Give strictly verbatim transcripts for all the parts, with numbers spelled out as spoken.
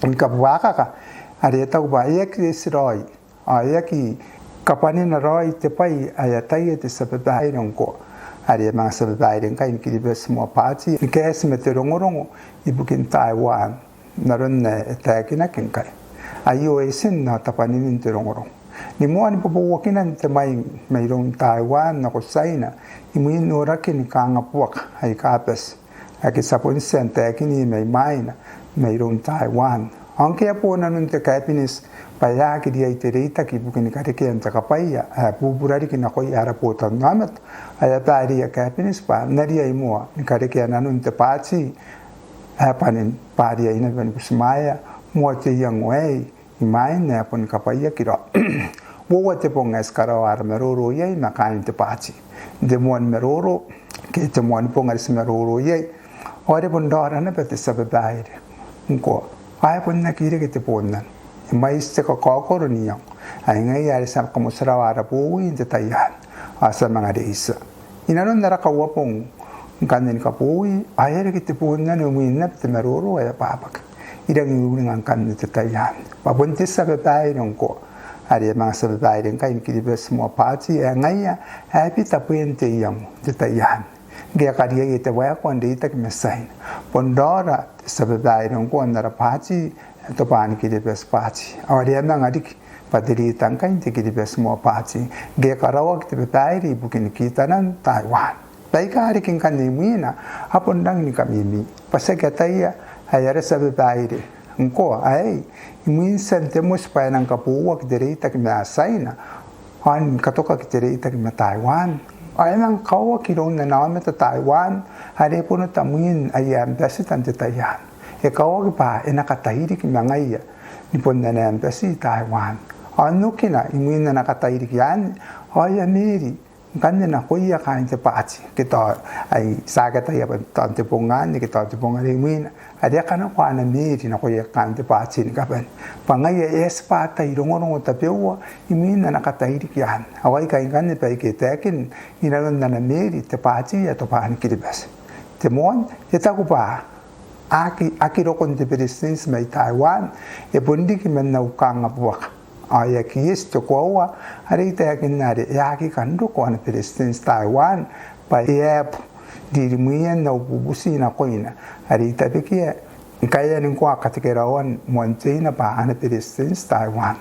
ni kabuakaka, are e taku bwa e aki eti raoi ao e aki kabwanina raoi te bwai ae ataia te tia babaire ngkoa, are e manga tia babaire ngkai ni Kiribati Moa Party, ni kaeti ma te rongorongo ibukin Taiwan n aron ae e taekinaki ngkai. Aio etin ao tabwaninin te rongorongo. Ni moa ni bobouakinan te mwaing mairoun Taiwan nako Tiaina, imwin norakin kangabuaka aika bati ake ti a bon tia n taekini mai mwaina mairoun Taiwan. Ao ngke e a bo nanon te Cabinet bwa e a aki riai te reitaki ibukin karekean te kabwaia ae bubura riki nakoia ara botannaomata, ao e a baireia Cabinet bwa N na riai moa ni karekea nanon te party ae bwanin bwa a riai naba ni butimwaea moa te iango aei imwain ae e boni kabwaiaki raoi. Uoua te bong ae ti karaoa ara maroro iai ma kaain te party. N te moani maroro, ke te moani bong are ti maroro iai, ao are bon raora naba te tia babaire ngkoa, ao e bon aki reke te bon nano. E mwaiti te kakaokoro n iango ae ngaia are ti a kamotirawa ara bowi n te tai anne, ao ti a manga reitia. Inanon ara kauabong ngkanne ni kabowi, ao e a reke te bon nano imwin naba te maroro ae abwabwaki. I rangi n uringa ngkanne te tai anne bwa bon te tia babaire ngkoa, are e manga tia babaire ngkai ni Kiribati Moa Party, ae ngaia ae bita bwen te iango n te tai anne. Ngke e a kariaia te waekoa n reitaki ma Tiaina, bon raora te tia babaire ngkoa n ara party ae Tobwaan Kiribati Party, ao are e a manga riki bwa te leader ngkai n te Kiribati Moa Party ngke e karaoaki te babaire ibukin kitanan Taiwan. Baika riki ngkanne imwina, a bon rangi ni kamimi bwa ti aki ataia ae ara tia babaire ngkoa aei, imwin tian te moti bwa e nang kabouaki te reitaki ma Tiaina, ao ni katokaki te reitaki ma Taiwan, ao e nang kaoaki iroun ana aomata Taiwan are e bon ota mwin aia ambassador n te tai anne. E kaoaki bwa e na katairiki ma ngaia ni bon ana embassy i Taiwan. Ao n okina, imwin ana katairiki anne, ao e a meeri ngkanne nakoia kaain te party, ke tao ai ti aki ataia bwa tao n te bong anne ke tao te bong are imwina, are e a kanakoa ana meeri nakoia kaain te party ni kabane bwa ngaia e a tibwa atai rongorongo tabeua imwin ana katairiki anne. Ao aikai ngkanne baike e taekin inanon ana meeri te party ae Tobwaan Kiribati. Te moan, e taku bwa aki, aki rokon te beretitenti mai Taiwan e bon riki man au kangabuaka. Ao e aki eti te koaua are I taekinna are e aki kan roko ana beretitenti Taiwan bwa e a ebo n ririmwian au bubuti nakoina are I tabekia ni kaean ngkoa katekeraoan moan teina bwa ana beretitenti Taiwan.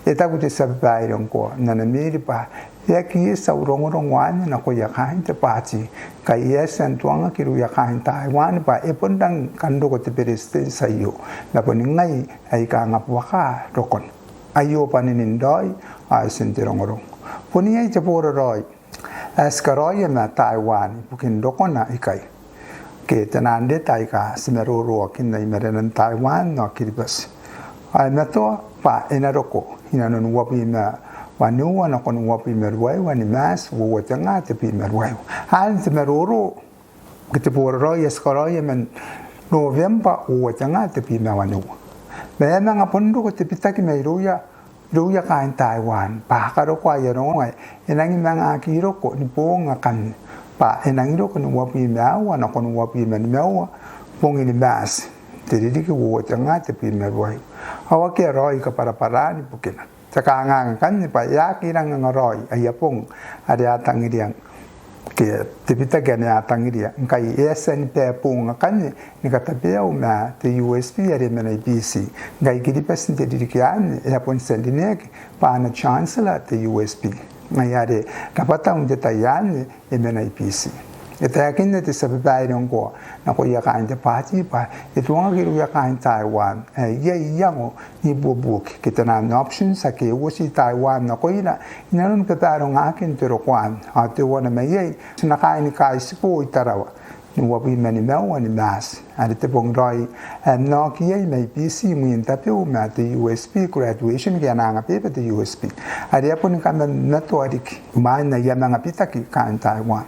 E taku te tia babaire ngkoa n ana meeri bwa e aki eti au rongorongo anne nakoia kaain te party, ngkai e a tia n tuangaki irouia kaain Taiwan bwa e bon rangi kan roko te beretitenti aio, ma boni ngai ae I kangabuaka rokona. Aio bwaninin raoi ao etin te rongorongo. Bon iai te boraraoi ae ti karaoia ma Taiwan ibukin rokona ikai, ke te naan reta aika ti maroroakinna i marenan Taiwan ao Kiribati. Ao e matoa bwa e na roko inanon uabwi ma waniua nakon uabwi ma ruaiwa ni Maati uoua te nga tebwi ma ruaiwa. Anne te maroro ke te boraraoi ae ti karaoia man November uoua te nga tebwi ma waniua. Ma e a manga bon roko te bitaki mairouia, irouia kaain Taiwan bwa a karokoa aia rongorongo ae e nangi manga aki roko ni boong akanne, bwa e nangi roko n uabwi ma aua nakon uabwi ma nimaua bongin Maati n te ririki uoua te nga tebwi ma ruaiwa. Ao akea raoi kabwarabwaraan ibukina. Te kanganga akanne bwa e aki rang angaraoi aia bong are a tangiria, ke te bitaki anne a tangiria, ngkai e a tia ni bae boong akanne ni katabeau ma te U S P are mena i Biti. Ngkai Kiribati n te ririki anne e a bon tia n rineaki bwa ana Chancellor te U S P, ngaia are rabwatau n te tai anne e mena i Biti. E taekinna te tia babaire ngkoa nakoia kaain te party bwa e tuangaki irouia kaain Taiwan ae iai iango n ibuobuoki ke te naan options ake e uoti Taiwan nakoira inanon babarongakin te rokoan. Ao teuana mai iai ti na kaai ni kaitibo i Tarawa n uabwi ma nimaua ni Maati, are te bong raoi ae N na oki iai mai Biti imwin tabeu ma te U S P graduation ke ana anga beba te U S P, are e a boni kamatoa riki imwain aia manga bitaki kaain Taiwan.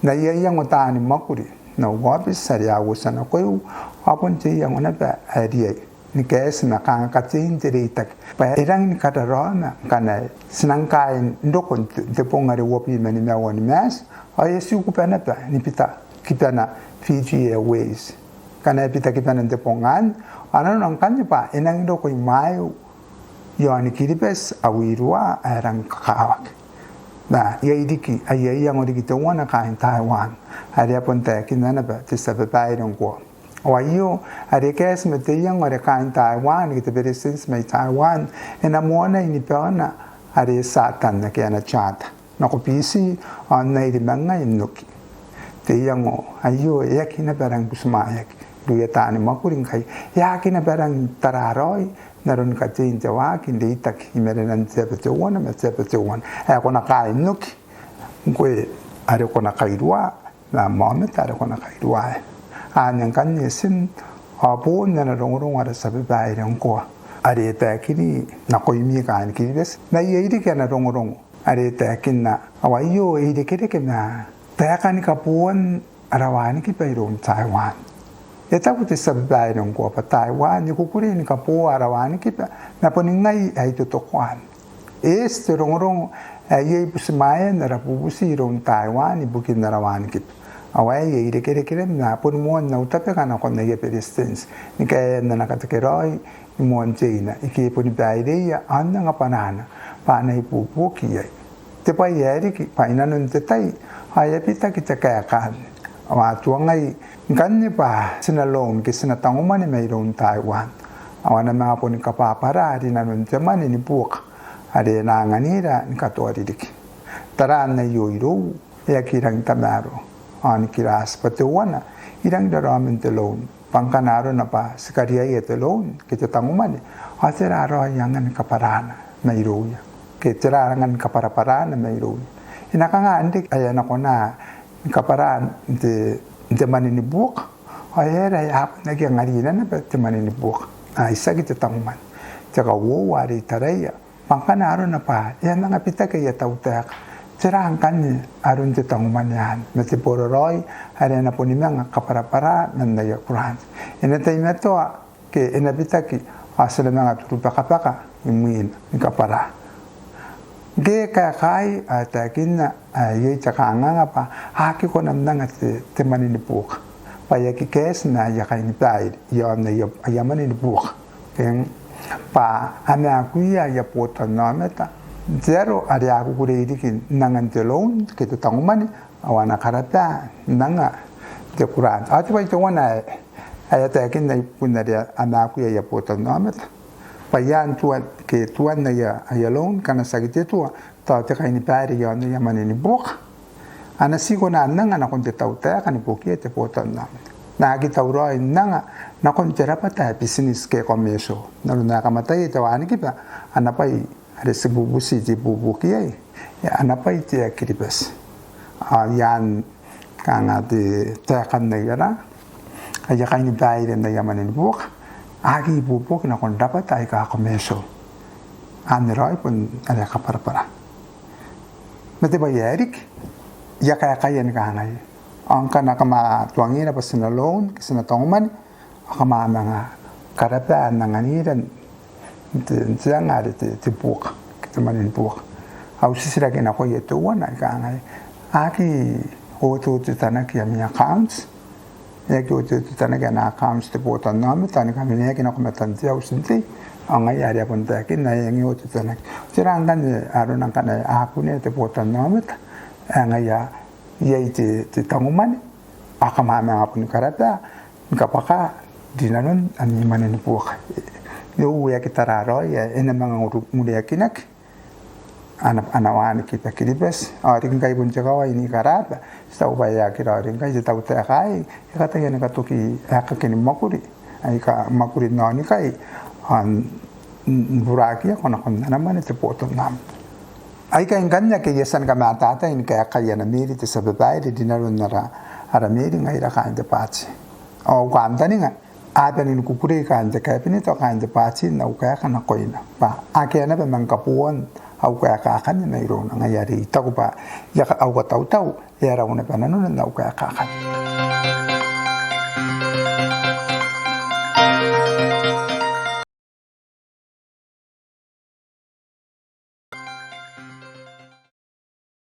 N aia iango taani mwakuri n au aobiti are a uotia nakoiu, ao bon te iango naba ae riai ni kaeti ma kanga katein te reitaki bwa e rangi ni kararaoma ngkana ti nang kaai n roko n te, te bong are uabwi ma nimaua ni Maati, ao e a tiku bwa naba ni bita kibana Fiji Airways. Ngkana e bitaki banan te bong anne, ao nanona ngkanne bwa e nang roko imwaiu iaon Kiribati au iruwa ae rang kakawaki. Ma iai riki, aia iango riki teuana kaain Taiwan, are e a bon taekinna naba te tia babaire ngkoa. Ao aio are e kaeti ma te iango are kaain Taiwan ke te Beretitenti mai Taiwan e na moanna ni baona are Satan ake ana charter nako Biti ao n airi ma ngai n oki. Te iango aio e aki naba rangi butimwaeaki irouia taani mwakuri ngkai e aki naba rangi tararaoi n aroni katein te waaki n reitaki i marenan te aba teuana ma te aba teuana ae ko na kaai n oki ngkoe are ko na kairua ma am aomata are ko na kairuaea. Anne ngkanne etin ao boon ana rongorongo ara tia babaire ngkoa are e taekini nakoimi kaain Kiribati. Ma iai riki ana rongorongo are e taekinna, ao aio e irekereke ma taeka ni kabooan ara wanikiba iroun Taiwan. E taku te tia babaire ngkoa bwa Taiwan e kukurei ni kabooa ara wanikiba, ma boni ngai ae I totokoan. E eti te rongorongo ae iai butimwaean ara bubuti iroun Taiwan ibukin ara wanikiba. Ao aei e irekereke ma boni moan au tabeka nakon aia Beretitenti ni kaean ana katekeraoi i moan Tiaina, ike e boni baireia ao n anga bwanaana bwa a na ibuobuoki iai. Te bwai ae riki bwa inanon te tai ao e a bitaki te kaeka anne. Ao a tuangai ngkanne bwa ti na loan ke ti na tangomwane mairoun Taiwan. Ao a na manga boni kabwabwara rinanon te mwane ni buoka are e na anganira ni katoa ririki. Taraan aio irou e aki rangi tamaroa. Ao ni kirati bwa teuana I rangi raraoma n te loan. Bwa ngkana arona bwa ti kariaia te loan ke te tangomwane, ao tera raoi angan kabwarana mairouia? Ke tera angan kabwarabwarana mairouia? E na kanga n reke ae a na kona ni kabwara n te, n te mwane ni buoka? Ao e aera ae a bon aki angarina naba te mwane ni buoka? A, itiaki te tangomwane. Te kauoua are I taraia bwa ngkana arona bwa e a manga bitaki aia tautaeka, tera ngkanne aron te tangomwane anne ma te boraraoi are a na boni manga kabwarabwara man aia grant? E na teimatoa ke e na bitaki ao ti na manga turubakabaka imwina ni kabwara? Ngke e kaekai ao e taekinna ae iai te kanganga bwa a aki kona n anga te, te mwane ni buoka bwa e aki kaeti ma aia kainibaire iaon aia, aia mwane ni buoka. Eng, bwa a maakuia aia botannaomata n te aro are a kukurei riki n angan te loan ke te tangomwane, ao a na karaba n anga te grant. Ao te bwai teuana ae, ae a taekinna ibukin are a maakuia aia botannaomata bwa i aan tuan, ke tuan aia, aia loan, ngkana tiaki te tua, tao te kainibaire iaon aia mwane ni buoka, a na ti kona n anga nakon te tautaeka ni buokia te botannaomata. Ma a aki tauraoi n anga nakon te rabwata ae bitineti ke commercial. N aron ae kam ataia te wanikiba, ana bwai are ti bubuti te ibuobuoki iai, ana bwai te Air Kiribati. Ao i aan kanga te taekan aia ra, aia kainibaire n aia mwane ni buoka, a aki ibuobuoki nakon rabwata aika commercial. Anne raoi bon are kabwarabwara. Ma te bwai ae riki, I a kaekaia ni kangai, ao ngkana kam a tuangira bwa ti na loan ke ti na tangomwane, ao kam a manga karaba n anganira n te, n te anga are te, te buoka, te mwane ni buoka. Au titiraki nakoia teuana ae kangai, a aki oteotetanaki ami accounts? E aki oteotetanaki ana accounts te botannaomata ni kamanenaaki nako matan te auti n tei? Ao ngaia are a bon taekinna ae e oteotetanaki. Tera ngkanne arona ngkana a kunea te botannaomata ae ngaia iai te, te tangomwane, ao kam a manga boni karaba ni kabwaka rinanon ami mwane ni buoka? Iou, e aki tararaoi ae e na manga ngure, ngureakinaki ana, ana wanikiba Kiribati. Ao riki ngkai bon te kawai ni karaba, ti taku bwa e aki raoiroi ngkai te tautaeka aei, e kataia ni katoki aekaki ni mwakuri aika mwakuri n aonikai, ao n, n, n burakiako nakon ana mwane te botannaomata. Aikai ngkanne ake I a tia ni kamataatai ni kaekai ana meeri te tia babaire rinanon ara, ara meeri ngaira kaain te baati. Ao au kantaninga, a bane ni kukurei kaain te kabinet ao kaain te baati n au kaeka nakoina bwa akea naba manga kabooan au kaeka akanne mairouna. Ngaia are I taku bwa I a ka, au katautau e a rau naba nanona n au kaeka akanne.